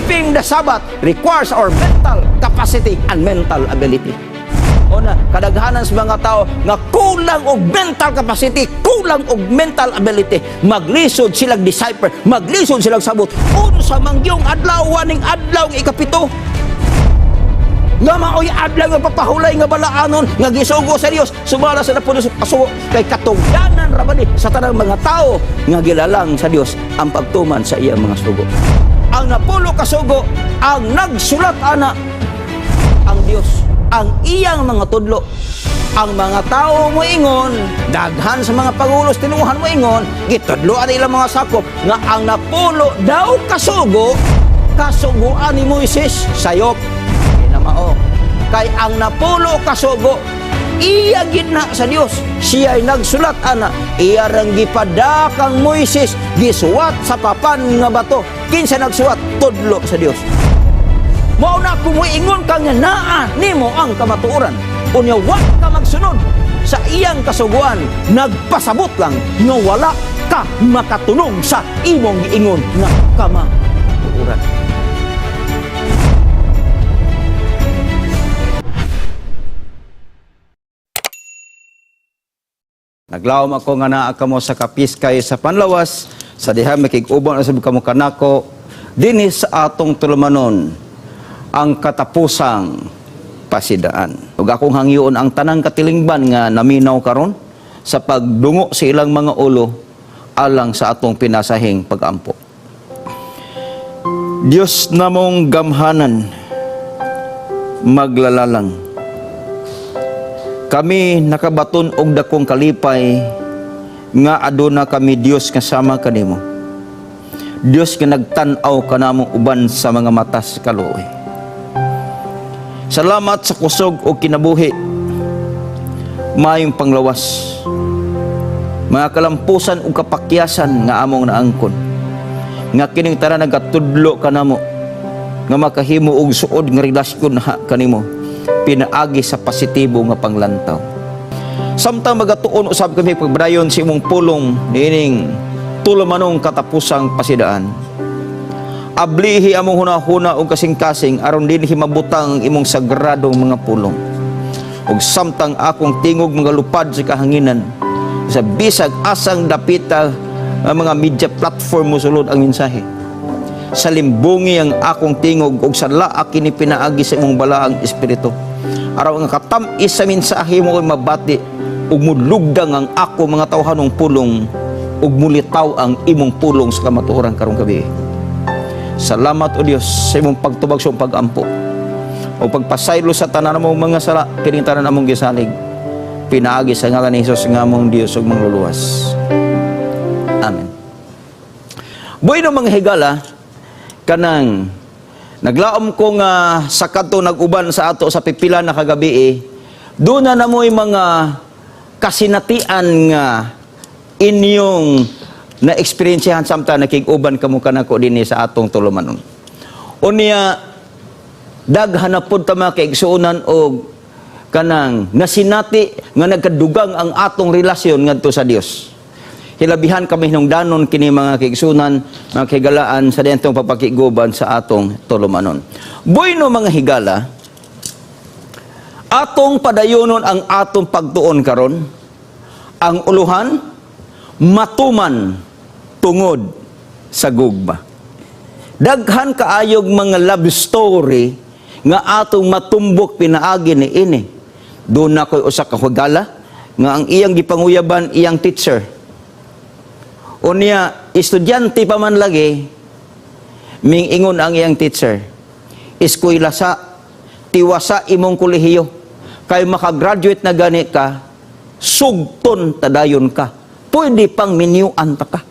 Keeping the Sabbath requires our mental capacity and mental ability. Una, kadaghanan sa mga tao nga kulang og mental capacity, kulang og mental ability, maglisod silang decipher, maglisod silang sabot. Unsa man gyung adlaw ning adlaw nga ikapito? Nga maoy adlaw nga papahulay nga balaanon nga gisugo sa Dios sumala sa napulo sa kasugo, kay katugdanan ra ba ni sa tanang mga tao nga gilalang sa Dios ang pagtuman sa iyang mga sugo. Ang napulo ka sugo ang nagsulat ana ang Dios, ang iyang mga tudlo. Ang mga tao moingon, daghan sa mga pangulos tinuhan moingon, gitudloan ilang mga sakop nga ang napulo daw kasugo kasuguan ni Moises. Sayop mao. Kay ang napulo kasugo iya gid na sa Dios. Siya'y nagsulat ana, iya rang gipadakang Moises, gisuwat sa papan nga bato. Kinsa nagsuwat? Tudlo sa Dios. Mao na kung moingon ka nga naa nimo ang kamatuoran, unya wa ka magsunod sa iyang kasuguan, nagpasabot lang nga wala ka makatunong sa imong giingon nga kamatuoran. Naglaom ako nga naa kamo sa kapiskay sa panlawas sa diha makig-uban usab kamo kanako dinhi sa atong tulumanon, ang katapusang pasidaan. Ug akong hangyoon ang tanang katilingban nga naminaw karon sa pagdungo sa ilang mga ulo alang sa atong pinasahing pagampo. Dios namong gamhanan, maglalalang. Kami nakabaton og dakong kalipay nga aduna kami, Dios, nga sama kanimo. Dios nga nagtan-aw kanamo uban sa mga mata sa kaluoy. Salamat sa kusog og kinabuhi, maayong panglawas, mga kalampusan ug kapakyasan nga among naangkon. Nga kining tanan nagatudlo kanamo nga makahimo og suod nga relasyon ha kanimo pinaagi sa positibo nga panglantaw. Samtang magatuon usab kami pagpadayon sa imong pulong niining tulumanong katapusang pasidaan, ablihi among hunahuna og kasing-kasing aron dinhi mabutang ang imong sagradong mga pulong. Ug samtang akong tingog magalupad sa kahanginan sa bisag asang dapita ang mga media platform mosulod ang mensahe, salimbungi ang akong tingog ug salaa kini pinaagi sa imong balaang espiritu aron ang katam-is sa mensahe mo ay mabati ug mulugdang ang ako mga tawhanong pulong ug mulitaw ang imong pulong sa kamatuoran karong gabi. Salamat, O Dios, sa imong pagtubag sa imong pagampo o pagpasaylo sa tanan mong mga sala. Kining tanan among gisalig pinaagi sa ngalan ni Jesus nga among Dios ug mangluluwas. Amen. Bueno, mga higala, kanang naglaom ko nga sa kadto nag-uban sa ato sa pipila na kagabi eh, doon na namoy mga kasinatian nga inyong na-experiencehan samtang nakig-uban kamo kanako dinhi sa atong tulumanon. Unya daghan na pud ta mga kaigsuonan og kanang nasinati nga nagkadugang ang atong relasyon ngadto sa Dios. Hilabihan kami hinungdanon kini, mga kaigsunan, mga kahigalaan, sa diyantong pagpakiguban sa atong tulumanon. Bueno, mga higala, atong padayonon ang atong pagtuon karon, ang uluhan, matuman tungod sa gugma. Daghan kaayog mga love story nga atong matumbok pinaagi ni ini. Doon na ko'y usa ka higala nga ang iyang gipanguyaban iyang teacher. Unya, estudyante pa man lagi, mingingon ang iyang teacher, "Eskwela sa, tiwasa imong kolehiyo. Kay makagraduate na gani ka, sugton tadayon ka. Pwede pang minyuan ta ka."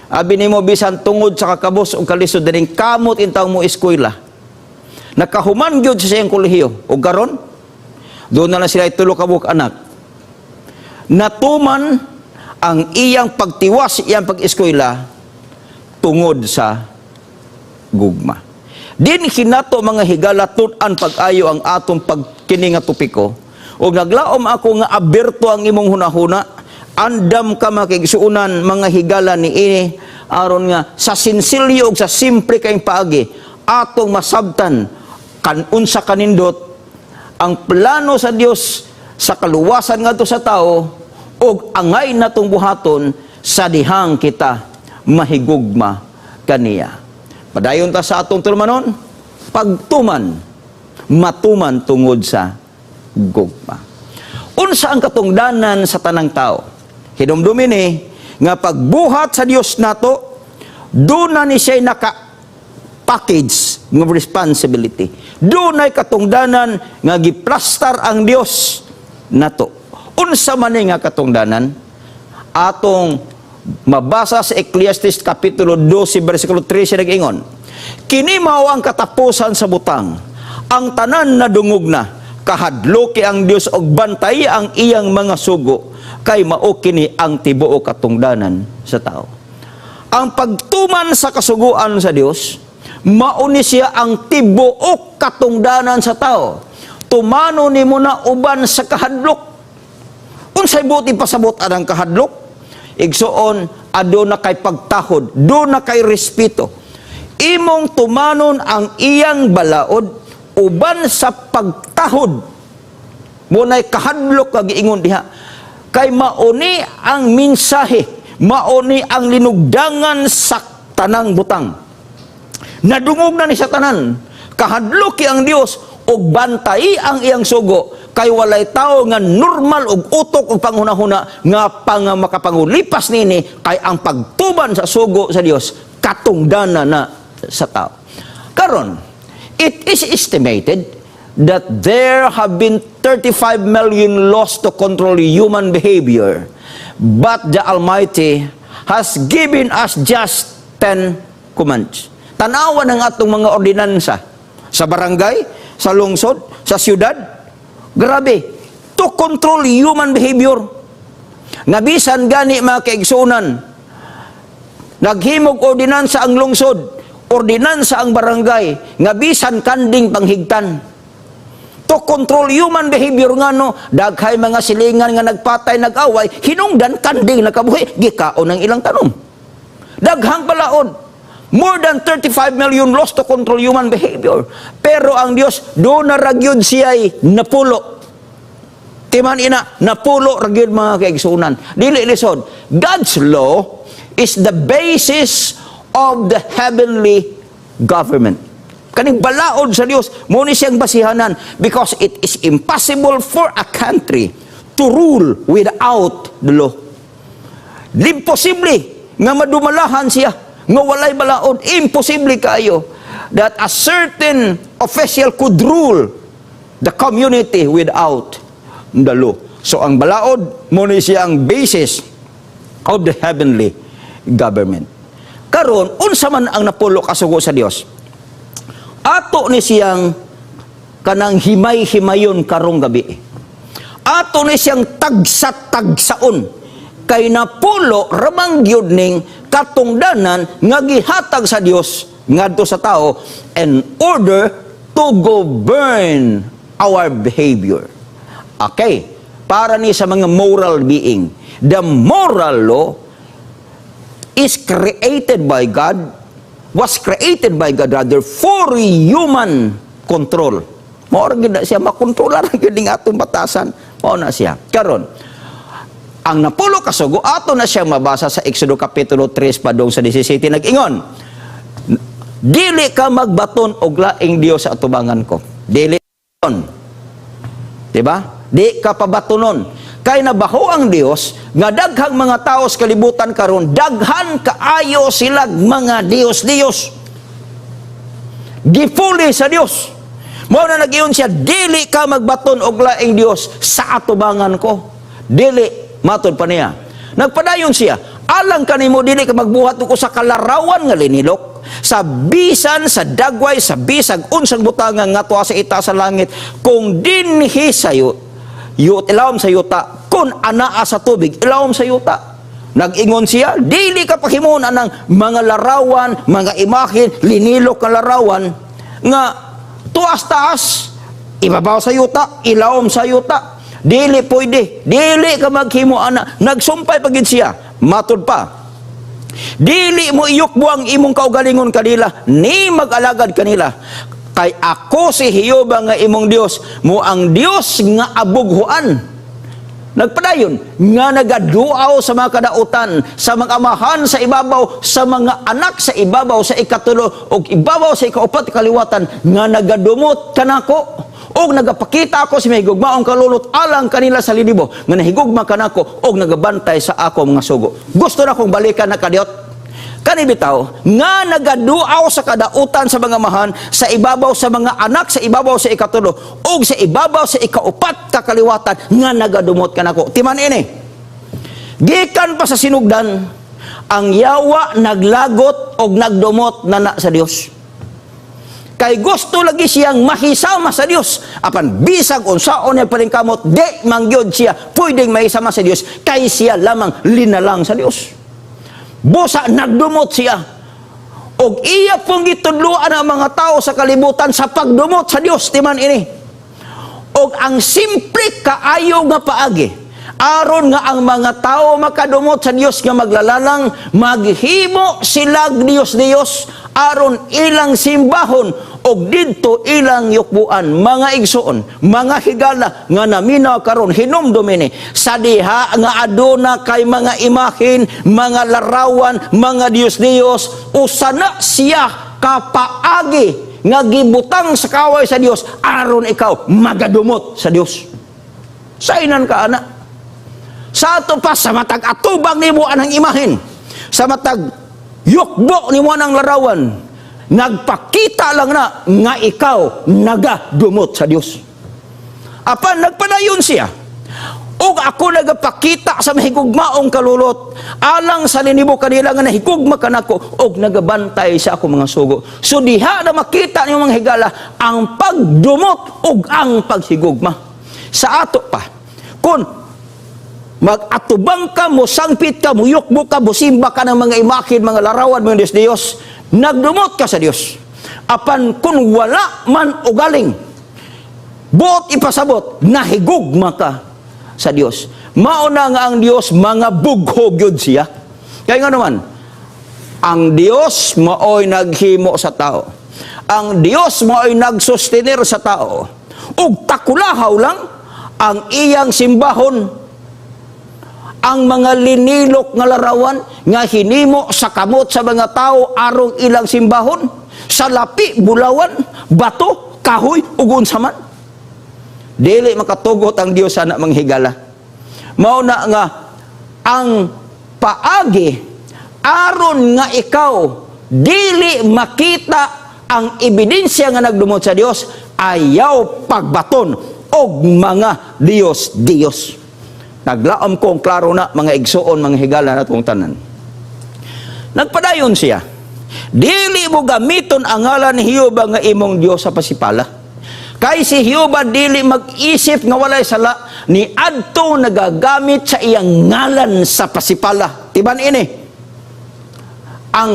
Abi nimo, bisan tungod sa kakabos o kalisod dining kamot intawong mo eskwela. Nakahuman gyud sa iyang kolehiyo. O karon, doon na lang sila tulo ka buok anak. Natuman ang iyang pagtiwas, iyang pag-eskwela tungod sa gugma. Din hinato, mga higala, tun-an pag-ayo ang atong pagkini nga topiko. O naglaom ako nga aberto ang imong hunahuna, andam ka makigsuunan, mga higala, ni ini. Aron nga sa sinsilyo ug sa simple kayong paagi atong masabtan kan unsa kanindot ang plano sa Dios sa kaluwasan ngadto sa tao ug angay natong buhaton sa dihang kita mahigugma kaniya. Padayon ta sa atong tulumanon, pagtuman, matuman tungod sa gugma. Unsa ang katungdanan sa tanang tao? Hinumdumi ni nga pagbuhat sa Dios nato, duna ni siya naka package ng responsibility. Dunay katungdanan nga giplastar ang Dios nato. Unsa man ni nga katungdanan? Atong mabasa sa Ecclesiastes kapitulo 12 bersikulo 13, nag-ingon, "Kini mao ang katapusan sa butang. Ang tanan nadungog na. Kahadluki ang Dios og bantay ang iyang mga sugo, kay mao kini ang tibuok katungdanan sa tao." Ang pagtuman sa kasuguan sa Dios, mao ni siya ang tibuok katungdanan sa tao. Tumano nimo na uban sa kahadlok. Unsay buot ipasabot anang kahadlok? Igsuon, aduna kay pagtahod, duna kay respeto. Imong tumanon ang iyang balaod uban sa pagtahod. Munay kahadlok kag giingon diha. Kay mauni ang mensahe, mauni ang linugdangan sa tanang butang. Nadungog na ni sa tanan. Kahadloki ang Dios ug bantay ang iyang sugo, kay walay tao nga normal og utok og panghunahuna nga pang makapangulipas nini, kay ang pagtuman sa sugo sa Dios katungdana na sa tao. Karon, it is estimated that there have been 35 million laws to control human behavior, but the Almighty has given us just 10 commands. Tanawa ng atong mga ordinansa sa barangay, sa lungsod, sa syudad. Grabe, to control human behavior. Nga bisan gani, mga kaigsunan, naghimog ordinansa ang lungsod, ordinansa ang barangay, nga bisan kanding panghigtan. To control human behavior, ngano daghay mga silingan nga nagpatay, nag-away, hinungdan kanding nakabuhi, gikaon ang ilang tanom. Daghang balaod. More than 35 million laws to control human behavior. Pero ang Dios, duna ra gyud siya'y napulo. Timan ina, napulo ra gyud, mga kaigsunan. Dili lisod. God's law is the basis of the heavenly government. Kaning balaod sa Dios, mao ni siyang basihanan because it is impossible for a country to rule without the law. Imposible nga madumalahan siya nga walay balaod. Imposible kayo that a certain official could rule the community without the law. So ang balaod, mao ni siya ang basis of the heavenly government. Karon, unsa man ang napulo ka sugo sa Dios? Ato ni siyang kanang himay-himayon karong gabi. Ato ni siyang tagsa-tagsaon kay napulo ramang gyud ning katungdanan nga gihatag sa Dios ngadto sa tao in order to govern our behavior. Okay, para ni sa mga moral being. The moral law is created by God, was created by God rather, for human control. Mao ra gyud na siya, makontrolar gyud ning atong batasan. Mao na siya. Karon, ang napulo ka sugo, ato na siyang mabasa sa Exodo kapitulo 3 padung sa 17, nag-ingon, "Dili ka magbaton og laing Dios sa atubangan ko." Dili on. Diba? Di ka pabatonon. Kay nabaho ang Dios nga daghang mga tao sa kalibutan karon, daghan kaayo silag mga Dios-Dios. Gifuli sa Dios. Mao na nag-ingon siya, "Dili ka magbaton og laing Dios sa atubangan ko." Dili, matod pa niya. Nagpadayon siya, "Alang kanimo dili ka magbuhat og usa ka larawan nga linilok sa bisan sa dagway, sa bisag unsang butanga nga tuwa sa itaas sa langit, kung dinhi sa yut ilawom sa yuta, kung anaa sa tubig ilawom sa yuta." Nag-ingon siya, dili ka paghimon anang mga larawan, mga imahen, linilok nga larawan nga tuas taas, ibabaw sa yuta, ilawom sa yuta. Dili pwede, dili ka maghimo ana. Nagsumpay pa gid siya. Matud pa, Dili mo iyukbo ang imong kaugalingon kanila, ni mag-alagad kanila. Kay ako si Jehova nga imong Dios, mo ang Dios nga abughuan. Nagpadayon, nga nagaduaw sa mga kadautan, sa mga amahan sa ibabaw, sa mga anak sa ibabaw, sa ikatulo, o ibabaw sa ikaupat kaliwatan, nga nagadumot kanako, og nagapakita ako sa mahigugmaong kalulot alang kanila sa linibo, nga nahigugma kanako, og nagabantay sa ako mga sugo. Gusto na kong balikan na kadiyot. Kani bitaw, nga nagaduaw sa kadautan sa mga amahan, sa ibabaw sa mga anak, sa ibabaw sa ikatulo, ug sa ibabaw sa ikaupat kakaliwatan, nga nagadumot kanako. Timan ini, gikan pa sa sinugdan, ang yawa naglagot og nagdumot na na sa Dios. Kay gusto lagi siyang mahisama sa Dios. Apan bisag unsaon niya palingkamot, di mangyod siya pwedeng mahisama sa Dios kay siya lamang linalang sa Dios. Busa nagdumot siya. Og iya pong gitudloan ang mga tao sa kalibutan sa pagdumot sa Dios, timan ini. Og ang simple kaayo nga paagi aron nga ang mga tao makadumot sa Dios nga maglalalang, maghimo silag Dios-Dios aron ilang simbahon og didto ilang yukbuan. Mga igsoon, mga higala nga naminaw karon, hinumdumi ni sa diha nga aduna kay mga imahin, mga larawan, mga Dios-Dios, usa na siya kapaagi nga gibutang sa kaway sa Dios aron ikaw magadumot sa Dios. Sainan ka ana. Sa ato pa, sa matag atubang nimo anang imahin, sa matag yukbo nimo anang larawan, nagpakita lang na nga ikaw nagadumot sa Dios. Apan nagpadayon siya. Ug ako nagapakita sa mahigugmaong kalulot alang sa linibo kanila nga nahigugma kanako og nagabantay sa ako mga sugo. So diha na makita niyo, mga higala, ang pagdumot ug ang paghigugma. Sa ato pa, kung mag-atubang ka, mosangpit ka, muyukbo ka, musimba ka ng mga imahin, mga larawan, mga Diyos-Diyos, nagdumot ka sa Diyos. Apan kung wala man ugaling, buot ipasabot, nahigugma ka sa Diyos. Mauna nga ang Diyos, mga bughog yun siya. Kaya nga naman, ang Diyos maoy naghimo sa tao. Ang Diyos maoy nagsustenir sa tao. Ug takulahaw lang ang iyang simbahon, ang mga linilok nga larawan nga hinimo sa kamot sa mga tao arong ilang simbahon sa lapi, bulawan, bato, kahoy ug unsa man. Dili makatugot ang Dios ana, mga higala. Mao na nga ang paagi aron nga ikaw dili makita ang ebidensya nga nagdumot sa Dios, ayaw pagbaton og mga Dios Dios. Naglaom kong klaro na, mga igsuon, mga higala natong tanan. Nagpadayon siya. Dili mo gamiton ang ngalan ni Jehova nga imong Dios sa pasipala. Kay si Jehova dili mag-isip nga walay sala ni adto nagagamit sa iyang ngalan sa pasipala. Tiban ini. Ang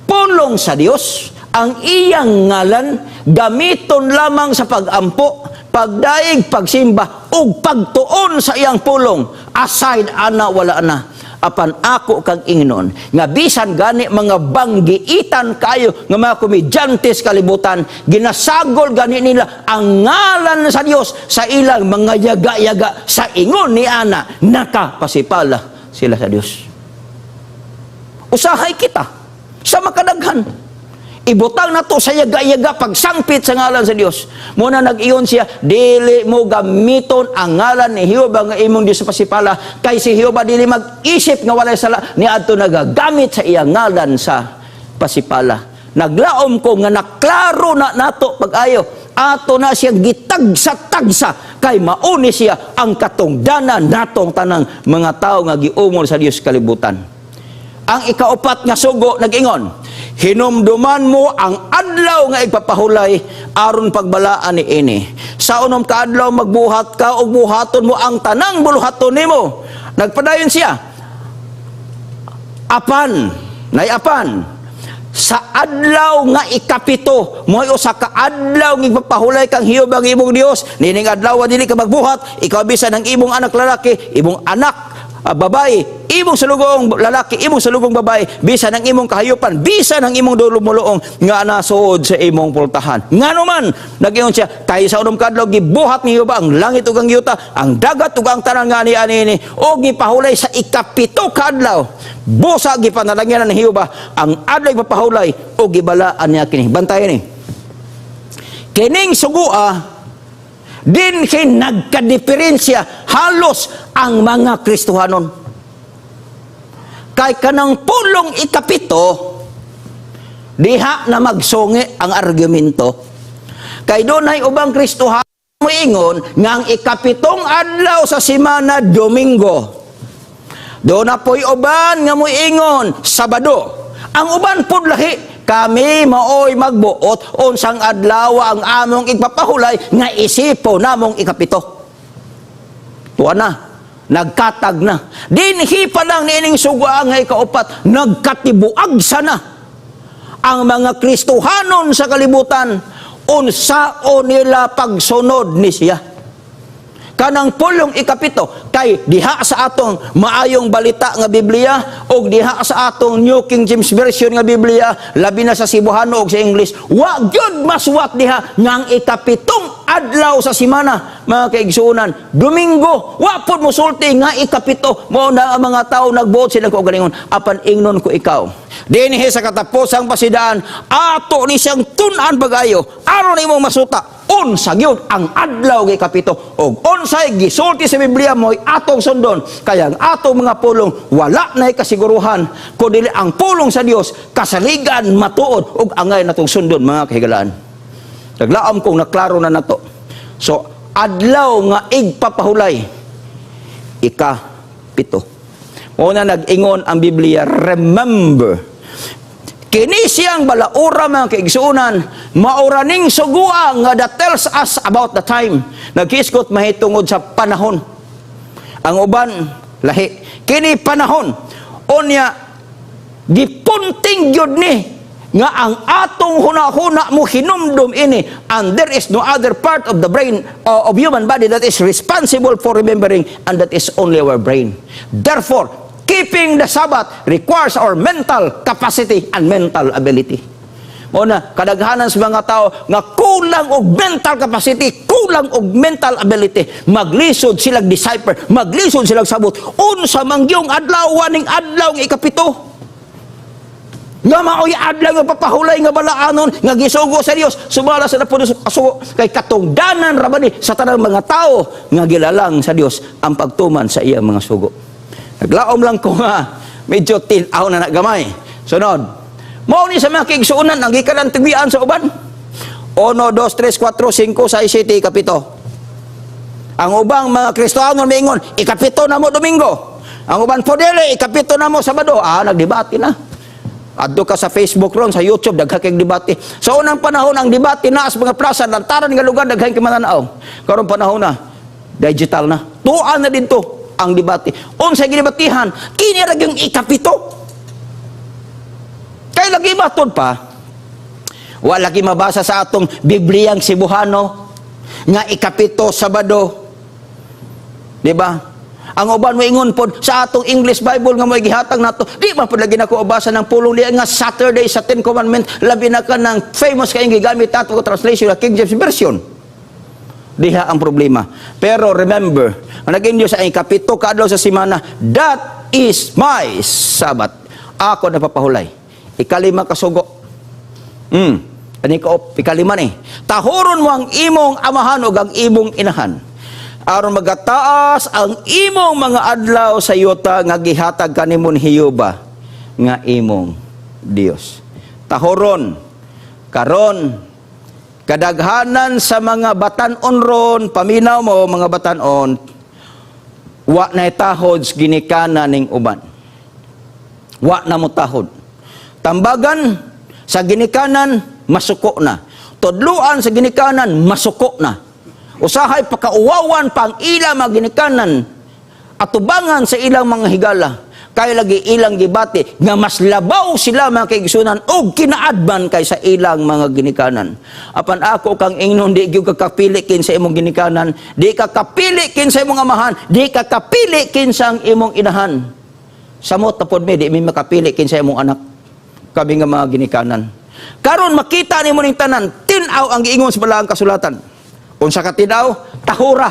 pulong sa Dios, ang iyang ngalan gamiton lamang sa pag-ampo, pagdaig, pagsimba ug pagtuon sa iyang pulong. Aside ana, wala na. Apan ako kang ingnon nga bisan gani mga banggiitan kayo nga mga komedyantes kalibutan, ginasagol gani nila ang ngalan sa Dios sa ilang mga yaga-yaga, sa ingon ni ana nakapasipala sila sa Dios. Usahay kita sa makadaghan, ibutang na to sa yaga-yaga pagsangpit sa ngalan sa Dios. Muna nag-iyon siya, dili mo gamiton ang ngalan ni Jehova nga imong Dios sa pasipala kay si Jehova dili mag-isip nga walay sala ni adto nagagamit sa iyang ngalan sa pasipala. Naglaom ko nga naklaro na nato pag-ayo. Ato na siya gitagsa-tagsa kay mauni siya ang katungdanan natong tanang mga tao nga giumol sa Dios kalibutan. Ang ikaupat nga sugo nag-ingon, hinumduman mo ang adlaw nga igpapahulay aron pagbalaan ni ini. Sa 6 ka adlaw magbuhat ka ug buhaton mo ang tanang buluhaton nimo. Nagpadayon siya. Apan, nay apan, sa adlaw nga 7, mo'y usa ka adlaw nga igpapahulay kang Jehova ang imong Dios. Nining adlaw dili ka magbuhat, ikaw bisan ang imong anak lalaki, imong anak babae, imong salugong lalaki, imong salugong babae, bisan ang imong kahayupan, bisan ang imong dulumuluong nga nasuod sa imong pultahan. Ngano man, nag-ingon siya, kay sa 6 ka adlaw gibuhat ni Jehova ang langit ug ang yuta, ang dagat ug ang tanan nga ani ani, ug gipahulay sa 7 ka adlaw. Busa gipanalangyan ni Jehova ang adlaw ipapahulay ug gibalaan niya kini. Bantayan ni. Kining sugua dinhi nagkadiferensya halos ang mga Kristohanon. Kay kanang pulong 7, diha na magsungi ang argumento. Kay dunay ubang Kristohanon moingon nga ang 7 adlaw sa semana, Domingo. Duna po'y uban nga moingon Sabado. Ang uban pud lahi, kami maoy magbuot unsang adlaw ang among igpapahulay nga isipo namong 7. Tuwa na, nagkatag na. Dinhi pa lang niining sugua nga 4, nagkatibuag sana ang mga Kristohanon sa kalibutan unsao nila pagsunod ni siya. Kanang pulong 7, kay diha sa atong Maayong Balita nga Biblia og diha sa atong New King James Version nga Biblia, labi na sa Cebuano og sa English, wa gyud masuwat diha nga ang 7 adlaw sa semana, mga kaigsuonan, Domingo. Wa pud mosulti nga 7. Mao na ang mga tao nagbuot silang kaugalingon. Apan ingnon ko ikaw, dinhi sa katapusang pasidaan, ato ni siyang tun-an pag-ayo aron imong masuta unsa gyud ang adlaw nga 7 og unsay gisulti sa Biblia mo'y atong sundon, kaya ang atong mga pulong wala nay kasiguruhan kun dili ang pulong sa Dios kasaligan, matuod ug angay natong sundon, mga kahigalaan. Naglaom kong naklaro na nato. So, adlaw nga igpapahulay, 7. Una, nag-ingon ang Biblia, remember. Kini siyang balaura, mga kaigsuonan, maura ning sugua nga that tells us about the time. Naghisgot mahitungod sa panahon. Ang uban, lahi. Kini panahon. Unya, gipunting gyud ni nga ang atong hunahuna mo hinumdum ini, and there is no other part of the brain of human body that is responsible for remembering, and that is only our brain. Therefore, keeping the Sabbath requires our mental capacity and mental ability. Mao na kadaghanan sa mga tao nga kulang og mental capacity, kulang og mental ability, maglisod silang decipher, maglisod silang sabot unsa man gyung adlaw ning adlaw nga 7 nga maoy adlaw nga papahulay nga balaanon nga gisugo sa Dios sumala sa napuno sa kasugo, kay katungdanan ra ba ni sa tanang mga tao nga gilalang sa Dios ang pagtuman sa iyang mga sugo. Naglaom lang ko nga medyo tin-aw na gamay. Sunod, mao ni sa mga kaigsuonan ang gikan tigbian sa uban. 1, 2, 3, 4, 5, 6, 7, 7. Ang ubang mga Kristiyano miingon, 7 na mo Domingo. Ang uban po dili, 7 na mo Sabado. Ah, nagdebate na. Adto ka sa Facebook ron, sa YouTube, daghan kay debate. Sa unang panahon, ang debate na sa mga plaza, lantaran nga lugar, daghan kay mananaw. Karon panahon na, digital na. Tuan na dito ang debate. Unsay gidebatihan, kini ra gyung 7. Kay lagi matud pa, wala lagi mabasa sa atong Bibliyang Cebuano nga 7 Sabado. Di ba? Ang uban moingon pod sa atong English Bible nga mo gihatag nato, di man pod lagi nako basa ng pulong diya nga Saturday sa Ten Commandment, labi na ka ng famous kayong gigamit ato translation nga King James Version. Diha ang problema. Pero remember, ang naging Diyos ay 7 ka adlaw sa semana, that is my Sabbath. Ako napapahulay. 5 ka sugo. Ani ko 5 ni. Tahuron mo ang imong amahan ug ang imong inahan, aron magataas ang imong mga adlaw sa yuta nga gihatag kanimo ni Jehova nga imong Dios. Tahuron karon, kadaghanan sa mga batan-on ron, paminaw mo mga batan-on, wa na tahod sa ginikanan ning uban. Wa na mo tahod. Tambagan sa ginikanan, masuko na. Tudluan sa ginikanan, masuko na. Usahay pakauwawan pa ang ilang mga ginikanan, atubangan sa ilang mga higala. Kay lagi ilang gibati nga mas labaw sila, mga kaigsunan, og kinaadman kaysa ilang mga ginikanan. Apan ako kang ingnon, di gyud ka kapili kinsa imong ginikanan, di ka kapili kinsa imong amahan, di ka kapili kinsa ang imong inahan. Samot na pod mi, di mi makapili kinsa imong anak. Kami nga mga ginikanan. Karon makita nimo ning tanan, tin-aw ang giingon sa balaang kasulatan. Unsa ka tin-aw? Tahura.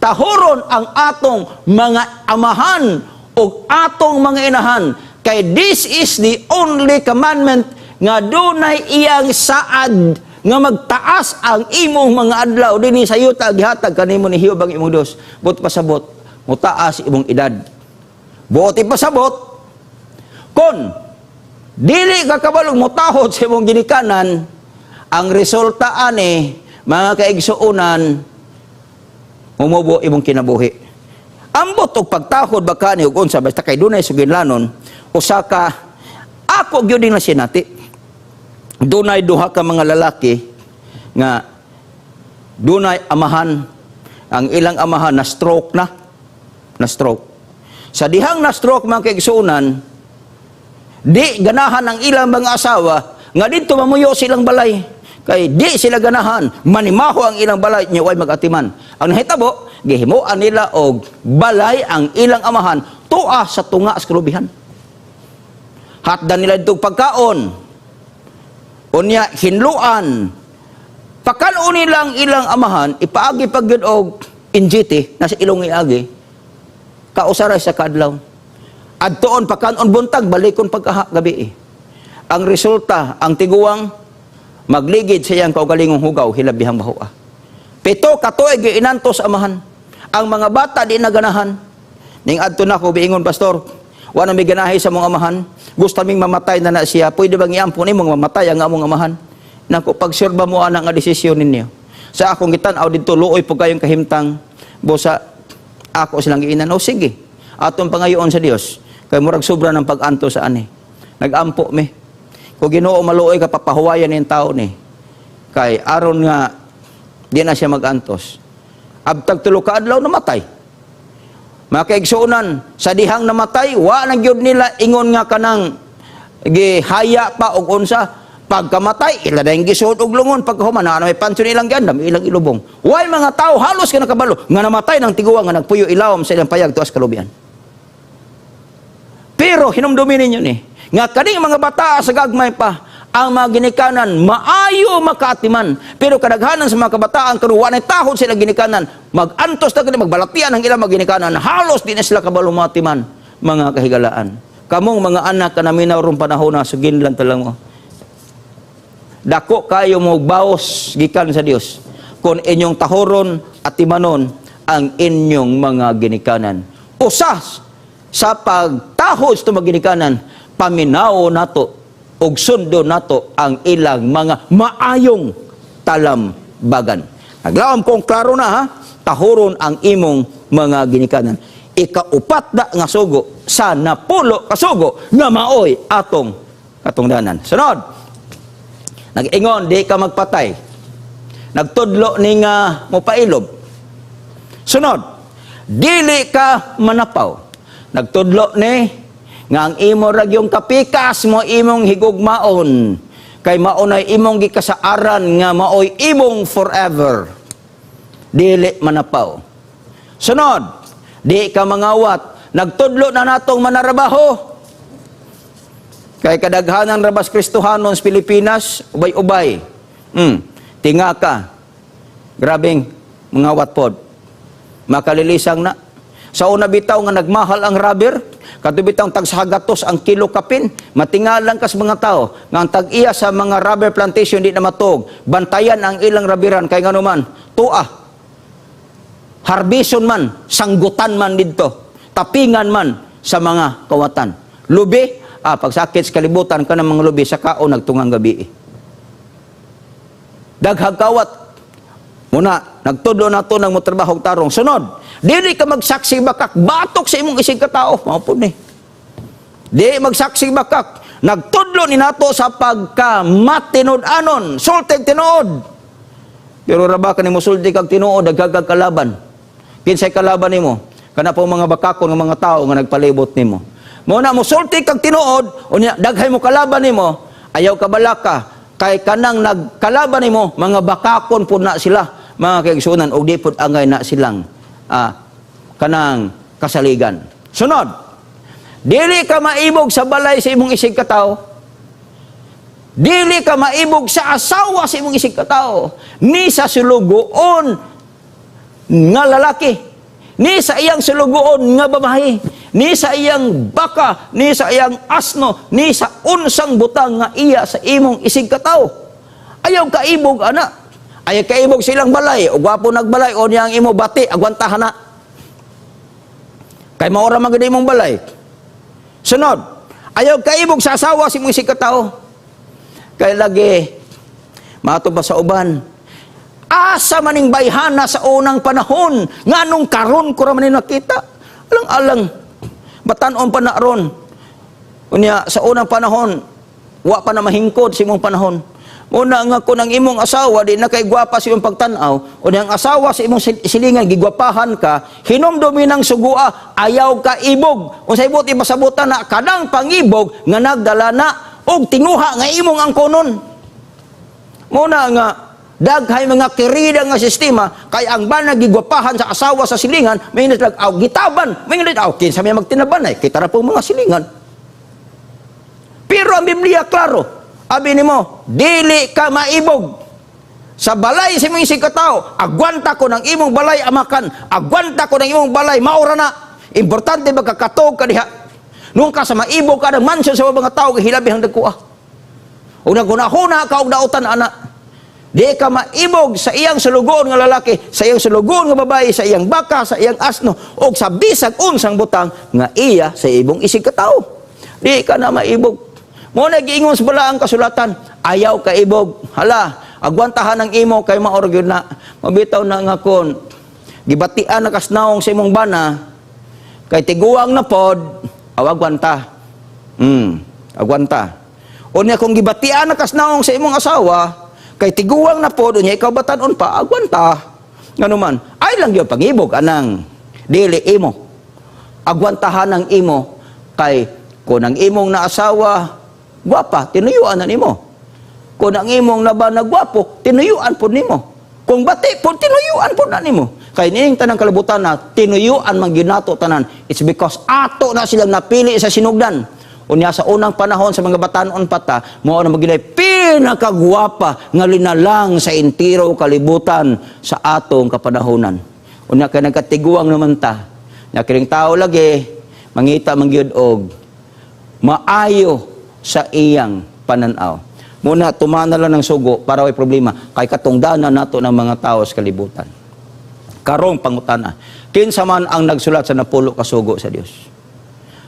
Tahuron ang atong mga amahan o atong mga inahan kay this is the only commandment nga dunay iyang saad nga magtaas ang imong mga adlaw dinhi sa yuta gihatag kanimo ni Jehova ang imong Dios. Buot pasabot, mutaas imong edad. Buot ipasabot, kon dili ka kabalong motahod sa imong ginikanan, ang resulta ani, mga kaigsuonan, mumubo imong kinabuhi. Ambot og pagtahod ba kani og unsa, basta kay dunay suginlanon. Usa ka ako gyud na sinati. Dunay duha ka mga lalaki nga dunay amahan. Ang ilang amahan na stroke na, na stroke. Sa dihang na stroke, mga kaigsuonan, di ganahan ang ilang mga asawa nga didto mamuyo silang balay kay di sila ganahan manimaho ang ilang balay nya way magatiman. Ang nahitabo, gihimuan nila og balay ang ilang amahan tua sa tunga sa kalubihan. Hatdan nila dito pagkaon, unya hinluan, pakanon nila ang ilang amahan. Ipaagi pag gyud og NGT nasa ilong, iagi kausaray sa kaadlaw. Adtoon pakanon buntag, balikon pagkaha gabi. Ang resulta, ang tiguang magligid sa iyang kaugalingong hugaw, hilabihang bahua. 7 ka tuig giinantos amahan. Ang mga bata di naganahan. Ning adto na ko biingon, "Pastor, wa na mi ganahi sa mong amahan. Gusto ming mamatay na na siya. Pwede bang iampo nimo nga mamatay ang among amahan?" Nako, pagsurba mo ana nga desisyon ninyo. Sa akong gitan-aw didto, luoy po kayong kahimtang. Busa ako silang giinan, "O sige. Atong pangayoon sa Dios. Kay murag sobra ng pag-anto sa ani." Nag-ampo mi. Kung Ginoo maluoy ka, papahuwayan ning tao ni. Kay aron nga di na siya mag-antos. Abtag 3 ka adlaw, namatay. Mga kaigsuonan, sa dihang namatay, wa na gyud nila ingon nga kanang gihaya pa og unsa. Pagkamatay, ila na yung gisuod og lungon. Pagkahuman, na may pansyon ilang giandam, ilang ilubong. Way mga tao, halos ka nakabalo nga namatay ng tiguang nga nagpuyo ilawom sa ilang payag tuas kalubian. Pero hinumdumin ninyo ni, nga kaning mga bata sa gagmay pa, ang mga ginikanan maayo makaatiman. Pero kadaghanan sa mga kabataan karon wa nay tahod sila ginikanan, magantos na kani, magbalatian ang ilang mga ginikanan, halos di na sila kabalo matiman, mga kahigalaan. Kamong mga anak ka naminaw rong panahon na suginlan talang mo. Dako kayo mo baos gikan sa Dios kung inyong tahoron at timanon ang inyong mga ginikanan. Usas sa pagtahod sa mga ginikanan, paminaw nato ug sundo nato ang ilang mga maayong talambagan. Naglaom kong klaro na ha, tahoron ang imong mga ginikanan. Ikaupat na nga sugo sa 10 kasugo nga maoy atong katungdanan. Sunod, nag-ingon, di ka magpatay. Nagtudlo ni nga mopailob. Sunod, dili ka manapaw. Nagtudlo ni nga ang imo ra gyung kapikas mo imong higugmaon kay maunay imong gikasaaran nga maoy imong forever. Dili manapaw. Sunod, di ka mangawat. Nagtudlo na natong manarabaho. Kay kadaghanan rabas Kristohanon sa Pilipinas, ubay-ubay. Tinga ka. Grabing mangawat pod. Makalilisang na. Sa una bitaw nga nagmahal ang rubber, kadto bitaw tag 100 ang kilo kapin, matingalang kas mga tao nga ang tag-iya sa mga rubber plantation di na matog, bantayan ang ilang rubberan kay nganuman, tua harbison man, sanggutan man didto, tapingan man sa mga kawatan. Lubi, pagsakit sa kalibutan ka ng mga lubi sa kaon nagtungang gabi. Daghag kawat. Muna, nagtudlo na to ng motrabaho tarong. Sunod, dili ka magsaksi bakak, batok sa imong isig katao. Mao pud ni. Di magsaksi bakak. Nagtudlo ni nato sa pagka matinud-anon, sultig tinuod. Pero raba ka ni mosulti kag tinuod, daghag kalaban. Kinsay kalaban nimo? Kana po mga bakakon nga mga tao nga nagpalibot nimo. Mo na musulti kag tinuod, unya daghay mo kalaban nimo, ayaw ka balaka kay kanang nagkalaban nimo mga bakakon pud na sila, mga kaigsuonan, og di pud angay na silang kanang kasaligan. Sunod, dili ka maibog sa balay sa imong isig katawo. Dili ka maibog sa asawa sa imong isig katawo, ni sa sulugoon nga lalaki, ni sa iyang sulugoon nga babae, ni sa iyang baka, ni sa iyang asno, ni sa unsang butang nga iya sa imong isig katawo. Ayaw kaibog ana. Ayaw kaibog silang balay, o gwapo nagbalay, o niyang imo bati, agwantahan na. Kay maura man gud imong balay. Sunod, ayaw kaibog sa asawa sa imong isig katawo. Kay lagi, mato ba sa uban, asa maning bayhana sa unang panahon, nganong karon ko ra man ni nakita? Alang-alang, batan-on pa na ron. Unya, sa unang panahon, wa pa na mahingkod sa imong panahon. Muna nga kung ang imong asawa di na kay gwapa sa imong pagtan-aw, unya ang asawa sa imong silingan gigwapahan ka, hinumdumi ng sugua, ayaw ka ibog. Unsay buot ipasabutan na kanang pangibog nga nagdala na og tinguha nga imong angkonon. Muna nga daghay mga kirida nga sistema kay ang bana gigwapahan sa asawa sa silingan, may lag aw gitaban, may aw kinsa may magtinabanay, kita ra po mga silingan. Pero ang Biblia klaro, abi nimo, dili ka maibog sa balay sa imong isig katawo, agwanta ko ng imong balay amakan, agwanta ko ng imong balay maura na. Importante ba kakatog ka diha. Nung ka sa maibog ka ng mansyon sa mga tao, hilabi ang dagkuha. O nagunahuna ka og dautan ana. Di ka maibog sa iyang sulugoon nga lalaki, sa iyang sulugoon nga babae, sa iyang baka, sa iyang asno, o sa bisag unsang butang nga iya sa imong isig katawo. Di ka na maibog. Mo na giingon sa balaang kasulatan, ayaw ka ibog. Hala, agwantahan ang imo kay maor gyud na. Mabitaw na nga kon gibatian na kasnaong sa imong bana kay tiguang na pod, aw agwanta. Agwanta. Unya kung gibatian na kasnaong sa imong asawa kay tiguang na pod, unya ikaw batan-on pa, agwanta. Ngano man, ay lang gyud pangibog anang dili imo. Agwantahan ang imo kay kung ang imong naasawa gwapa, tinuyuan na nimo. Kung ang imong naba na gwapo, tinuyuan pod nimo. Kung bati pod, tinuyuan pod na nimo. Kay niing tanang kalibutan na tinuyuan man gyud nato tanan. It's because ato na silang napili sa sinugdan. Unya sa unang panahon sa mga batanon pata, mao na magilay pinakagwapa nga linalang sa entiro kalibutan sa atong kapanahonan. Unya kay nagkatiguang naman ta. Nya kining tao lagi mangita man gyud og maayo sa iyang pananaw. Muna, tumana lang ng sugo para way problema kay katungdanan nato ng mga tao sa kalibutan. Karong pangutana, kinsa man ang nagsulat sa napulo ka sugo sa Dios?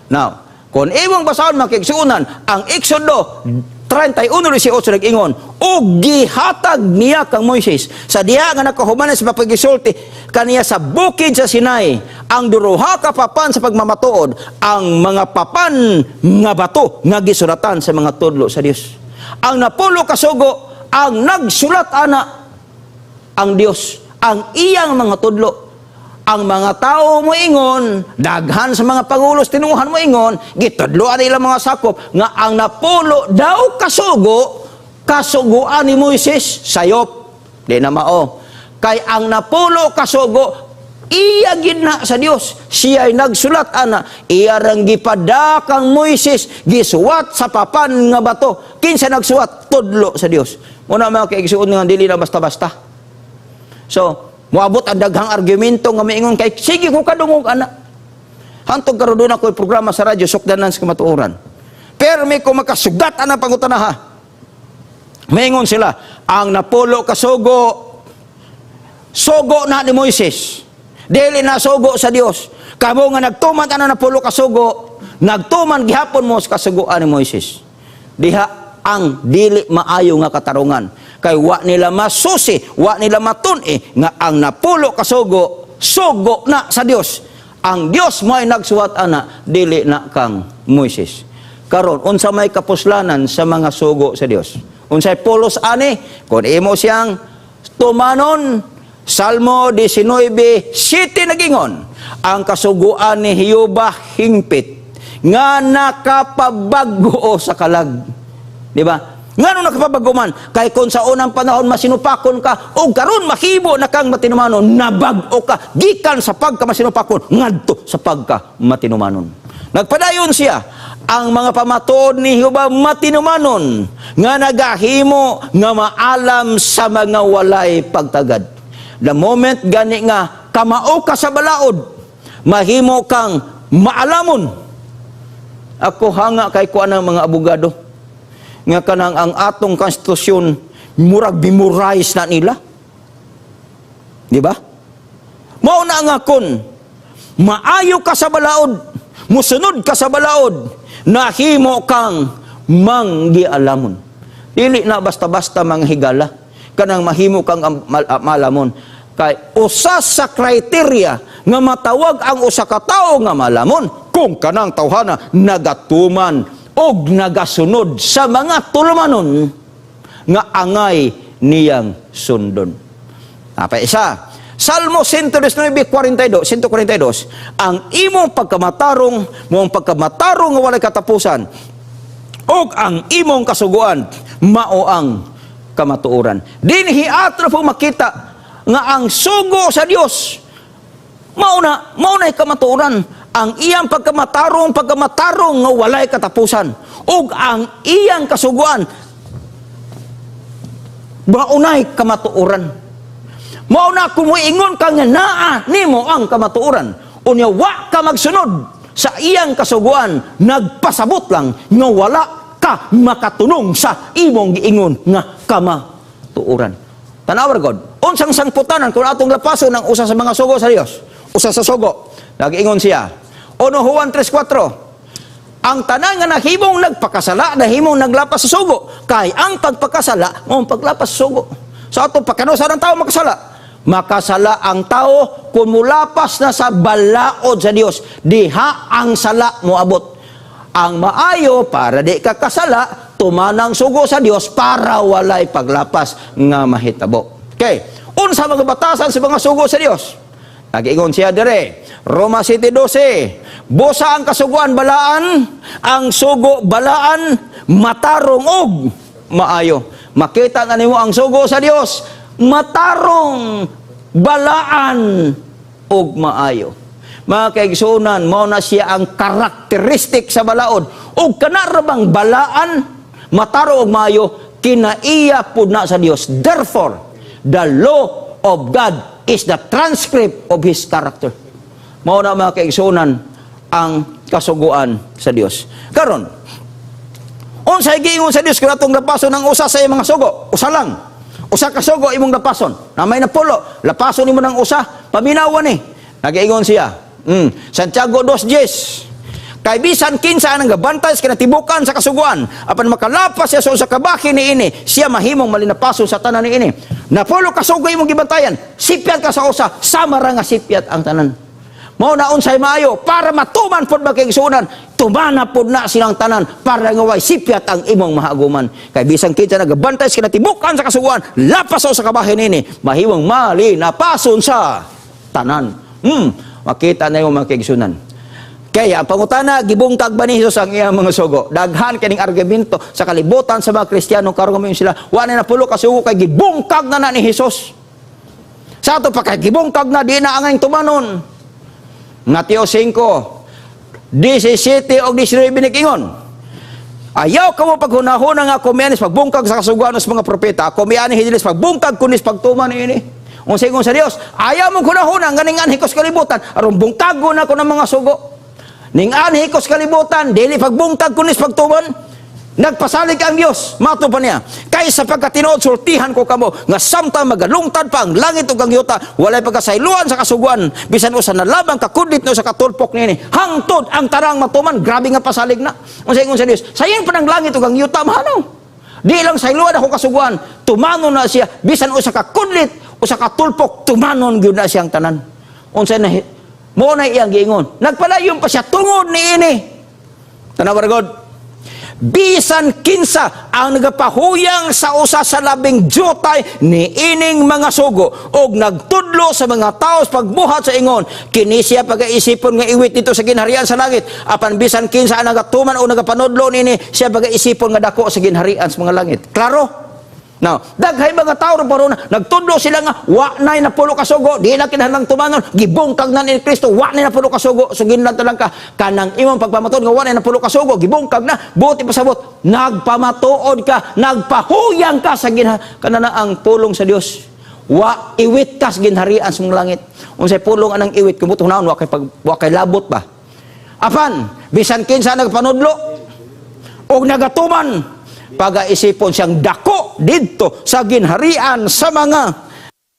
Now, kung imong basahon, mga kaigsuonan, ang Exodo 31:18 nag-ingon, ug gihatag niya kang Moises sa diha nga nakahuman sa papagisulti kaniya sa bukid sa Sinai ang duha ka papan sa pagmamatuod, ang mga papan nga bato nga gisulatan sa mga tudlo sa Dios. Ang napulo ka sugo, ang nagsulat ana ang Dios, ang iyang mga tudlo. Ang mga tao moingon, daghan sa mga pangulos tinuhan moingon, gitudloan ilang mga sakop nga ang napulo daw kasugo, kasuguan ni Moises, sayop. Di na mao. Kay ang napulo kasugo, iya gid na sa Dios. Siya'y nagsulat ana, iya rang gipada kang Moises, gisuwat sa papan nga bato. Kinsa nagsuwat? Tudlo sa Dios. Muna, mga kaigsuon, nga dili na basta-basta. So, moabot ang daghang argumento nga miingon kay sige ko kadungog ana. Hantog karon doon ako programa sa radyo Sukdanan sa Kamatuoran. Pero may ko makasugat ana pangutana ha. Maingon sila, ang napulo ka sugo, sugo na ni Moises. Dili na sugo sa Dios. Kamo nga nagtuman ana napulo ka sugo, nagtuman gihapon mo sa kasuguan ni Moises. Diha ang dili maayo nga katarungan. Kay wa nila masusi, wa nila matun-i nga ang napulo ka sugo, sugo na sa Dios. Ang Dios mo ay nagsuwat ana, dili na kang Moises. Karon, unsa may kapuslanan sa mga sugo sa Dios? Unsay pulos ani? Kung imo siyang tumanon, Salmo 19:7 nagingon, Ang kasuguan ni Jehova hingpit nga nakapabag-o sa kalag. Di ba? Ngano nakapabago man? Kay kung sa unang panahon masinupakon ka, o karon mahimo na kang matinumanon, nabag-o ka gikan sa pagka masinupakon ngadto sa pagka matinumanon. Nagpadayon siya, ang mga pamatuod ni Jehova matinumanon nga nagahimo nga maalam sa mga walay pagtagad. The moment gani nga kamao ka sa balaod, mahimo kang maalamon. Ako, hanga kay ko ang mga abogado nga kanang ang atong konstitusyon murag memorize na nila. Di ba? Mao na nga kon maayo ka sa balaod, musunod ka sa balaod, nahimo kang manggialamon. Dili na basta-basta manghigala kanang mahimo kang malamon. Kay usa sa criteria nga matawag ang usa ka tawo nga malamon, kung kanang tawhana nagatuman og nagasunod sa mga tulumanon nga angay niyang sundon. Apa isa? Salmo 119:42, 142, ang imong pagkamatarong, mong pagkamatarong nga walay katapusan, ug ang imong kasuguan, mao ang kamatuoran. Dinhi ato po makita nga ang sugo sa Dios mao na kamatuoran, ang iyang pagkamatarong, pagkamatarong nga walay katapusan, ug ang iyang kasuguan maunay kamatuoran. Mao na kung moingon ka nga naa nimo ang kamatuoran, unya wa ka magsunod sa iyang kasuguan, nagpasabot lang nga wala ka makatunong sa imong giingon nga kamatuoran. Tanawa god, unsang sangputanan kung atong lapason ang usa sa mga sugo sa Dios? Usa sa sugo, nagiingon siya, 1 Juan 3:4, ang tanan nga nahimong nagpakasala, nahimong naglapas sa sugo. Kay ang pagpakasala, mao ang paglapas sa sugo. Sa ato pagkanusa ng tao makasala? Makasala ang tao kung mulapas na sa balaod sa Dios. Diha ang sala moabot. Ang maayo para di ka kasala, tumanang sugo sa Dios para walay paglapas nga mahitabo. Okay. Unsa mga batasan sa mga sugo sa Dios? Nagiingon siya dire. Roma 7:12. Busa ang kasuguan balaan, ang sugo balaan, matarong og maayo. Makita na nimo ang sugo sa Dios, matarong, balaan og maayo. Mga kaigsuonan, mao na siya ang karakteristik sa balaod. Og kana ra bang balaan, matarong og maayo, kinaiya pud na sa Dios. Therefore, the law of God is the transcript of His character. Mao na, mga kaigsuonan, ang kasuguan sa Dios. Karon, unsay giingon sa Dios kung atong lapason ang usa sa iyang mga sugo? Usa lang. Usa ka sugo imong lapason. Na may napulo, lapason nimo ng usa, paminawan ni. Nagiingon siya. Santiago 2:10. Kay bisan kinsa ang gabantay sa kinatibukan sa kasuguan, apan makalapas siya sa usa ka bahin niini, siya mahimong malinapason sa tanan niini. Napulo ka sugo imong gibantayan, sipyat ka sa usa, sama ra nga sipyat ang tanan. Mao na unsay maayo para matuman pod, mga kaigsuonan, tumana pod na silang tanan para nga way sipyat ang imong mahaguman. Kay bisan kinsa nagabantay sa kinatibukan sa kasuguan, lapas sa usa ka bahin niini, mahimong malinapason sa tanan. Makita na yung mga kaigsuonan. Kaya ang pangutana, gibungkag ba ni Jesus ang iyang mga sugo? Daghan kining argumento sa kalibutan sa mga Kristiyano karon nga sila, wa na napulo ka sugo kay gibungkag na na ni Jesus. Sa ato pa kay gibungkag na, di na angay tumanon. Mateo 5, 17 o 19 binikingon. Ayaw kamo paghunahuna nga ako miani sa pagbungkag sa kasuguan sa mga propeta. Ako miani dili sa pagbungkag kundi sa pagtuman niini. Unsa ingon sa Dios? Ayaw mo hunahuna nga ning-anhi ko sa kalibutan aron bungkagon ako ng mga sugo. Ning-anhi ko sa kalibutan dili pagbungkag kundi sa pagtuman. Nagpasalig ang Dios, mato pa niya. Kay sa pagkatinuod sultihan ko kamo nga samtang magalungtad pa ang langit ug ang yuta, walay pagkasayloan sa kasuguan bisan usa na lamang kakudlit no sa katulpok niini hangtod ang tanang matuman. Grabe nga pasalig na. Unsa ingon sa Dios? Sayin pa ng langit ug ang yuta mahanaw. Di lang sayloan ako kasuguan, tumanon na siya bisan usa ka kudlit, usa ka tulpok, tumanon gyud na siyang tanan. Unsa na mo na iyang giingon? Nagpadayon pa siya tungod niini. Tanaw God. Bisan kinsa ang nagapahuyang sa usa sa labing jutay ni ining mga sugo og nagtudlo sa mga tao sa pagbuhat sa ingon, kini siya pagaisipon nga iwit didto sa ginharian sa langit. Apan bisan kinsa ang nagatuman o nagapanudlo nini, siya pagaisipon nga dako sa ginharian sa mga langit. Klaro? Now, daghay mga tao ron paron nagtudlo sila nga wa nay napulo ka sugo, di na kinahanglang tumanon, gibungkag na ni Kristo, wa nay napulo ka sugo, so ginlan lang ka kanang imong pagpamatuod nga wa nay napulo ka sugo, gibungkag na, buot ipasabot, nagpamatuod ka, nagpahuyang ka sa ginha kanana ang pulong sa Dios. Wa iwit ka sa ginharian sa mga langit. Unsay pulong anang iwit kung hunaon wa kay pag wa kay labot ba? Apan bisan kinsa nagpanudlo og nagatuman, pagaisipon siyang dako didto sa ginharian sa mga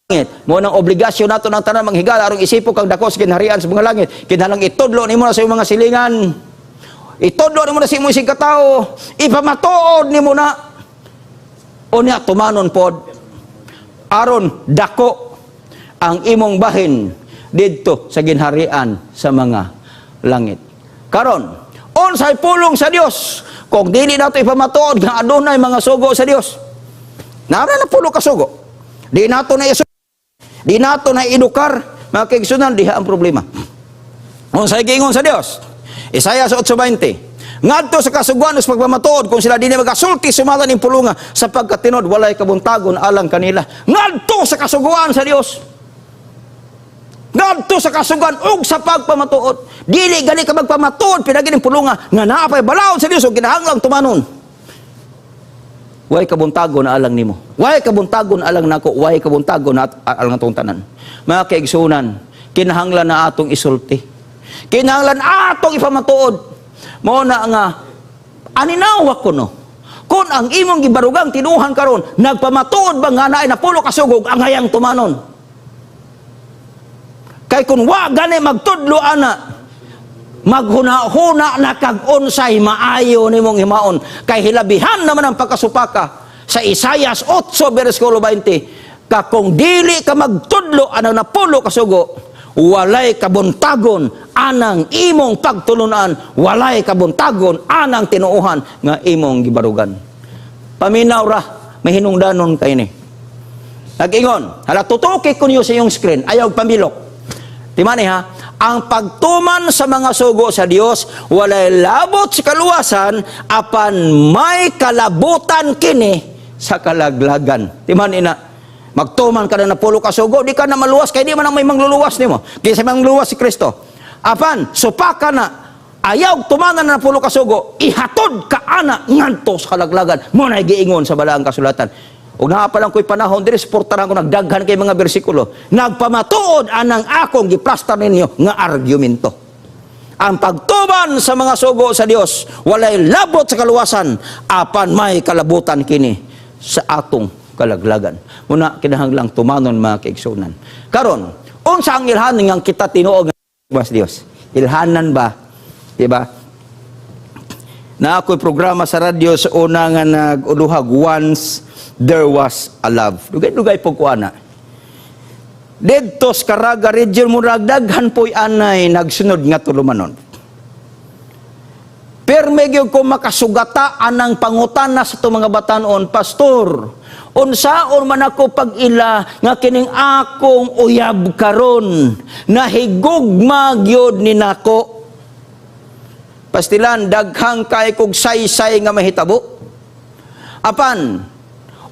langit. Mo nang obligasyon nato ng tanan manghigala aron isipon kang dako sa ginharian sa mga langit. Kinahanglang itudlo nimo na sa imong mga silingan. Itudlo nimo na sa imong katao. Ipamatuod nimo na. Unya tumanon pod aron dako ang imong bahin didto sa ginharian sa mga langit. Karon, unsay pulong sa Dios kung dili nato ipamatuod nga adunay mga sugo sa Dios? Naa na napulo ka sugo. Di nato na isu di nato na edukar, mga kaigsunan, diha ang problema. Unsay giingon sa Dios? Isaiah sa 8:20. Ngadto sa kasuguan sa pagpamatuod, kung sila dili magasulti sumala ning pulunga, sapagkat tinuod walay kabuntagon alang kanila. Ngadto sa kasuguan sa Dios. Ngadto sa kasuguan ug sa pagpamatuod. Dili gali ka magpamatuod pinagi ning pulunga nga naa pay balaod sa Dios ug kinahanglang tumanon. Way kabuntagon alang nimo. Way kabuntagon alang nako, way kabuntagon na alang atong tanan. Mga kaigsunan, kinahanglan na atong isulti. Kinahanglan atong ipamatuod. Mao na nga aninawa ko no. Kung ang imong gibarugang tinuhan karon, nagpamatuod ba nga naay napulo ka sugo ug angayang tumanon? Kay kung wa gani magtudlo ana, maghuna-huna na kag unsay maayo nimong himaon, kay hilabihan naman ang pagkasupaka sa Isayas 8 versikulo 20 ka kung dili ka magtudlo anang napulo ka sugo, walay kabuntagon anang imong pagtulunan, walay kabuntagon anang tinuohan nga imong gibarugan. Paminaw ra, may hinungdanon kay ni. Nag-ingon, hala, tutuki ko niyo sa iyong screen, ayaw pamilok. Timani ha, ang pagtuman sa mga sugo sa Dios walay labot sa kaluwasan, apan may kalabutan kini sa kalaglagan. Timani na, magtuman ka na napulo ka sugo, di ka na maluwas kay di man ang may mangluluwas nimo. Kaysa mangluluwas si Kristo. Apan supaka na, ayaw tumanan na napulo ka sugo, ihatod ka ana ngadto sa kalaglagan. Mo na giingon sa balaang kasulatan. Ug naa pa lang ko'y panahon diri, suportaran ko nagdaghan kay mga bersikulo. Nagpamatuod anang akong giplastar ninyo nga argumento. Ang pagtuman sa mga sugo sa Dios walay labot sa kaluwasan, apan may kalabutan kini sa atong kalaglagan. Muna kinahanglang tumanon, mga kaigsunan. Karon, unsa ang ilhanan nga kita tinuod nga sa Dios? Ilhanan ba? Diba? Na ako'y programa sa radyo sa una nga nag-uluhag, "Once There Was a Love." Dugay-dugay po ko ana. Didto sa Caraga region mo daghan po'y anay nagsunod nga tulumanon. Perme gyud ko makasugata anang pangutana sa itong mga batanon, "Pastor, unsaon man ako pag-ila nga kining akong uyab karon nahigugma gyud ni nako?" Pastilan, daghang kay kog saysay nga mahitabo. Apan,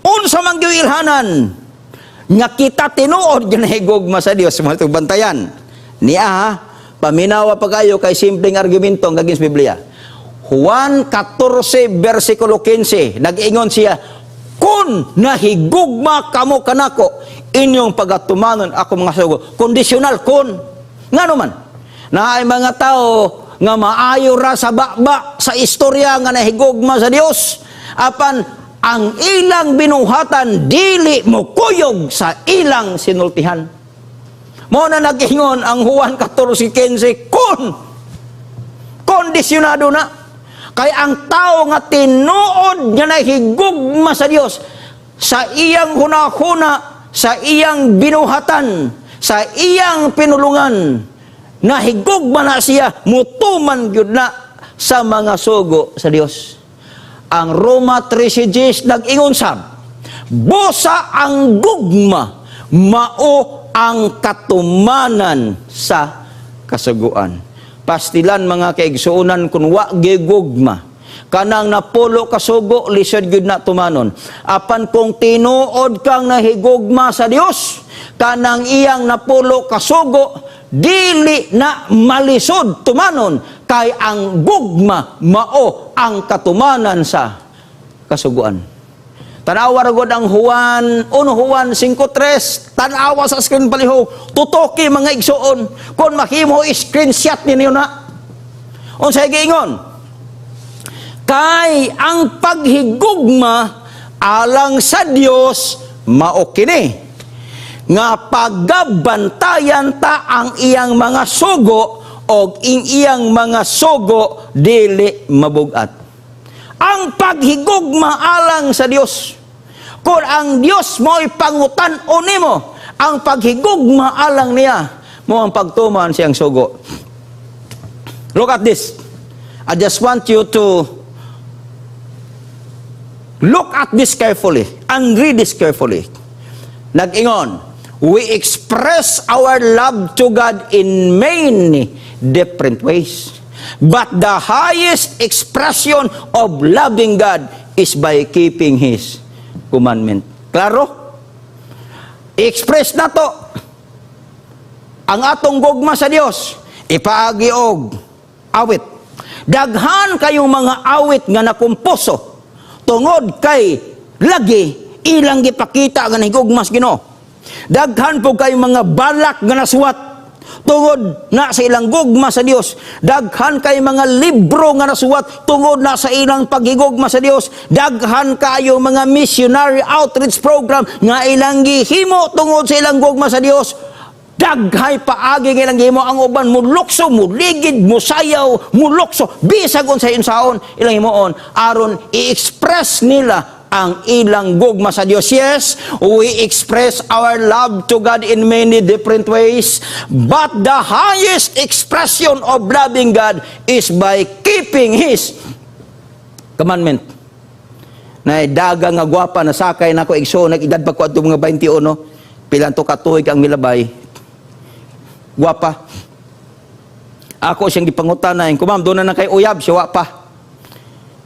unsa man gyud ilhanan nga kita tinuod nga nahigugma sa Dios, mga itong bantayan. Niya ha, paminawa pa kayo kay simpleng argumento ang gagawin sa Biblia. Juan 14 versikulo 15, nag-ingon siya, "Kung nahigugma kamo kanako, inyong pagatumanon ako mga sugo." Kondisyonal kun. Ngano man? Naay mga tao nga maayo ra sa baba sa istorya nga nahigugma sa Dios, apan ang ilang binuhatan dili mo kuyog sa ilang sinultihan. Mo na nag-ingon ang Juan 14:15, kun kondisyonado na. Kay ang tao nga tinuod nga nahigugma sa Dios, sa iyang hunahuna, sa iyang binuhatan, sa iyang pinulungan, nahigugma na siya, mutuman gyud na sa mga sugo sa Dios. Ang Roma 13 nag-ingon sab, busa ang gugma mao ang katumanan sa kasuguan. Pastilan, mga kaigsuonan, kung wa gigugma, kanang napulo kasugo lisod gyud na tumanon. Apan kung tinuod kang nahigugma sa Dios, kanang iyang napulo kasugo dili na malisod tumanon, kay ang gugma mao ang katumanan sa kasuguan. Tanawa ra gud ang Juan 1 Juan 5:3. Tanawa sa screen palihog. Tutoki, mga igsuon. Kung mahimo, screenshot ninyo na. Unsay giingon? Kay ang paghigugma alang sa Dios mao kini, nga pagabantayan ta ang iyang mga sugo, og ing iyang mga sugo dili mabugat. Ang paghigugma alang sa Dios. Kung ang Dios mo'y pangutan-on nimo, ang paghigugma alang niya mao ang pagtuman siyang sugo. Look at this. I just want you to look at this carefully and read this carefully. Nag-ingon, we express our love to God in many different ways. But the highest expression of loving God is by keeping His commandment. Klaro? I-express na to ang atong gugma sa Dios ipaagi og awit. Daghan kayong mga awit nga nakomposo tungod kay lagi ilang gipakita nga nahigugma sa Ginoo. Daghan po kayong mga balak nga nasuwat tungod na sa ilang gugma sa Dios. Daghan kay mga libro nga nasuwat tungod na sa ilang paghigugma sa Dios. Daghan kayo mga missionary outreach program nga ilang gihimo tungod sa ilang gugma sa Dios. Daghay paagi nga ilang gihimo. Ang uban mulukso, muligid, musayaw, mulukso, bisag unsay unsaon ilang himuon aron i-express nila ang ilang gugma sa Dios. Yes, we express our love to God in many different ways, but the highest expression of loving God is by keeping His commandment. Na daga nga gwapa na sakay nako, igsoon, nag-edad pa ko adto mga 21, pilang to ka tuig ang milabay. Gwapa. Ako siyang gipangutana, ko, "Ma'am, doon na kay uyab?" Siya, "Wa pa."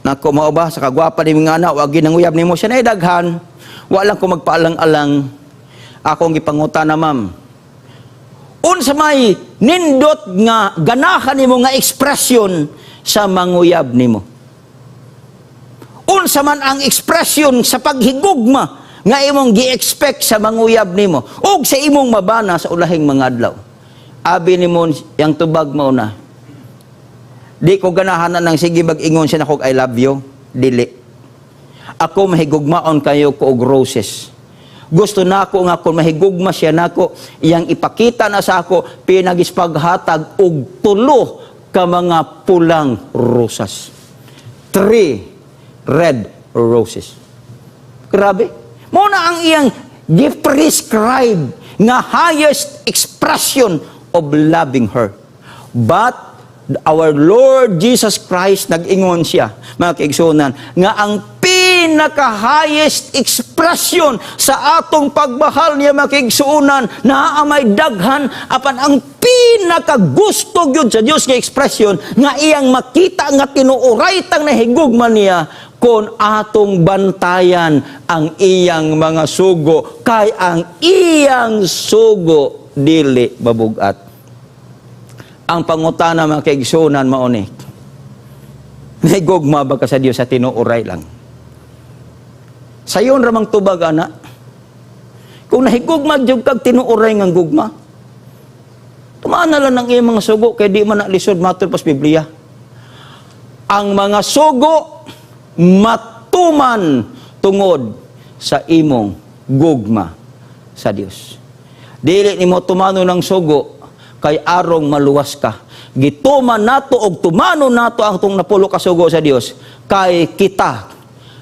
Nako, mao ba, sa kagwapa ni mga anak, wag nang uyab nimo. Siya na daghan. Wa lang ko magpaalang-alang. Ako ang gipangutana, "Ma'am, unsa may nindot nga ganahan nimo nga expression sa manguyab nimo? Unsa man ang expression sa paghigugma nga imong gi-expect sa manguyab nimo ug sa imong mabana sa ulahing mga adlaw?" Abi nimo yang tubag mao na, "Di ko ganahan na nang sige mag-ingon siya nako, 'I love you.' Dili. Ako mahigugmaon kayo ko og roses. Gusto nako nga kung mahigugma siya nako, iyang ipakita na sa ako pinaagi sa paghatag og tulo ka mga pulang rosas. Three red roses." Grabe. Mao na ang iyang gi-prescribe nga highest expression of loving her. But our Lord Jesus Christ, nag-ingon siya, mga kaigsuonan, nga ang pinaka-highest expression sa atong pagmahal niya, mga kaigsuonan, naa may daghan, apan ang pinakagusto gyud sa Dios nga expression nga iyang makita nga tinuoray tang nahigugma niya, kung atong bantayan ang iyang mga sugo, kay ang iyang sugo dili mabugat. Ang pangutana, mga kaigsuonan, mao ni, nahigugma ba ka sa Dios sa tinuoray lang? Sayon ramang tubag ana. Kung nahigugma jud kag tinuoray nga gugma, tumaan na lang ang iyang mga sugo, kay di man na lisod matud pas Biblia. Ang mga sugo matuman tungod sa imong gugma sa Dios. Dili nimo tumano ng sugo kay arong maluwas ka. Gituman nato og tumano nato ang atong napulo ka sugo sa Dios kay kita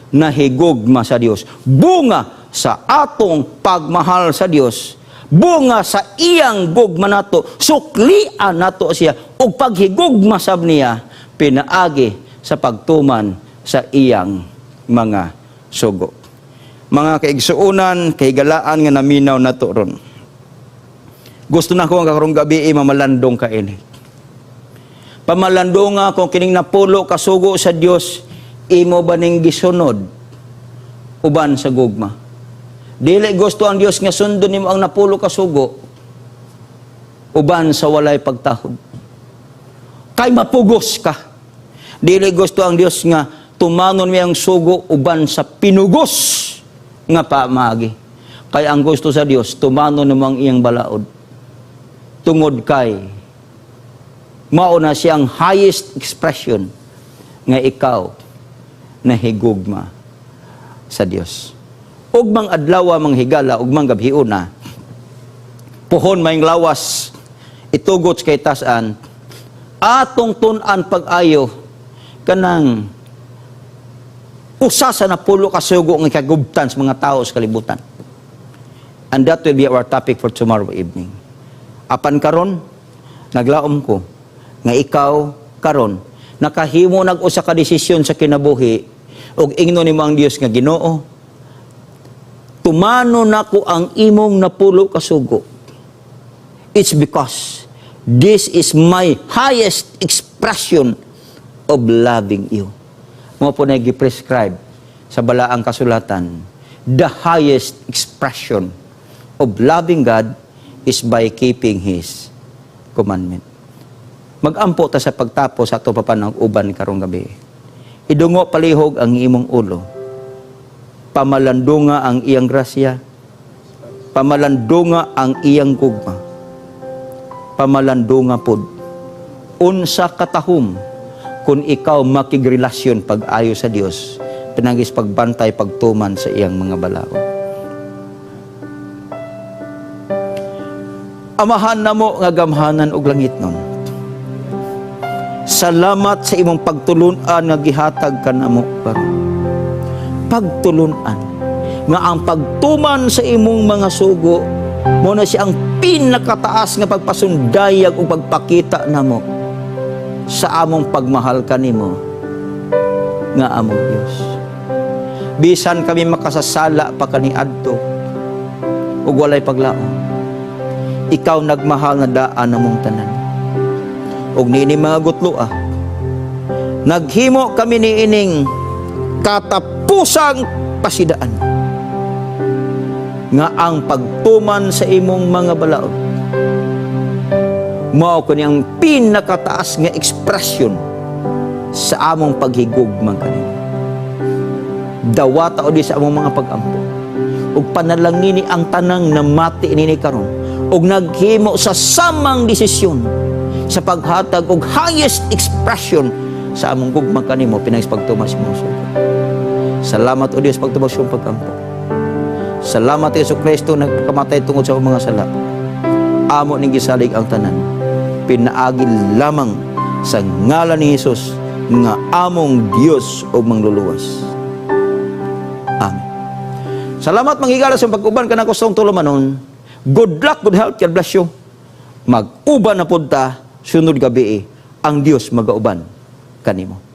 nahigugma sa Dios. Bunga sa atong pagmahal sa Dios, bunga sa iyang gugma nato, suklian nato siya og paghigugma sab niya pinaagi sa pagtuman sa iyang mga sugo. sa iyang mga sugo. Mga kaigsuonan, kahigalaan nga naminaw nato ron. Gusto nako nga karong gabi mamalandong ka ini. Pamalandong nga kung kining 10 ka sugo sa Dios, imo ba ning gisunod uban sa gugma? Dili gusto ang Dios nga sundon nimo ang 10 ka sugo uban sa walay pagtahod. Kay mapugos ka. Dili gusto ang Dios nga tumanon mi ang sugo uban sa pinugos nga pamaagi. Kay ang gusto sa Dios, tumanon nimo ang iyang balaod. Tungod kay mao na siyang highest expression nga ikaw nahigugma sa Dios. Ugmang adlaw, mga higala, ugmang gabhiuna, puhon maayong lawas, itugot sa kahitasan, atong tun-an pag-ayo kanang usa sa 10 ka sugo nga kagubtan sa mga tao sa kalibutan. And that will be our topic for tomorrow evening. Apan karon, naglaom ko nga ikaw karon nakahimo nag usa ka desisyon sa kinabuhi ug ingnon nimo ang Dios nga, "Ginoo, tumano nako ang imong 10 ka sugo. It's because this is my highest expression of loving you." Mao po na gi-prescribe sa balaang kasulatan. The highest expression of loving God is by keeping His commandment. Magampo ta sa pagtapos sa ato papanag-uban karong gabi. Idungo palihog ang imong ulo. Pamalandunga ang iyang grasya. Pamalandunga ang iyang gugma. Pamalandunga pod unsa katahom kung ikaw makigrelasyon pag-ayo sa Dios pinaagi sa pagbantay, pagtuman sa iyang mga balaod. Amahan namo nga gamhanan ug langitnon. Salamat sa imong pagtulunan nga gihatag kanamo karon. Pagtulunan nga ang pagtuman sa imong mga sugo mao na siya ang pinakataas nga pagpasundayag ug pagpakita namo sa among pagmahal kanimo nga among Dios. Bisan kami makasasala pa kaniadto ug walay paglaom, ikaw nagmahal na daan namong tanan. Ug niini mga gutloa, naghimo kami niining katapusang pasidaan nga ang pagtuman sa imong mga balaod mao kuni ang pinakataas nga ekspresyon sa among paghigugma kanimo. Dawata o di sa among mga pagampo ug panalangini ang tanang namati nini karon ug naghimo sa samang desisyon sa paghatag og highest expression sa among gugma kanimo pinaagi sa pagtuman sa imong sugo. Salamat, O Dios, pagtubos sa pagkampo. Salamat, Hesu Kristo, nagpakamatay tungod sa among mga sala. Amo ning gisalig ang tanan pinaagi lamang sa ngalan ni Hesus nga among Dios ug mangluluwas. Amen. Salamat, mga higala, sa pag-uban kanako sa tulumanon. Good luck, good health, God bless you. Mag-uban na pud ta sunod gabi. Ang Dios magauban kanimo.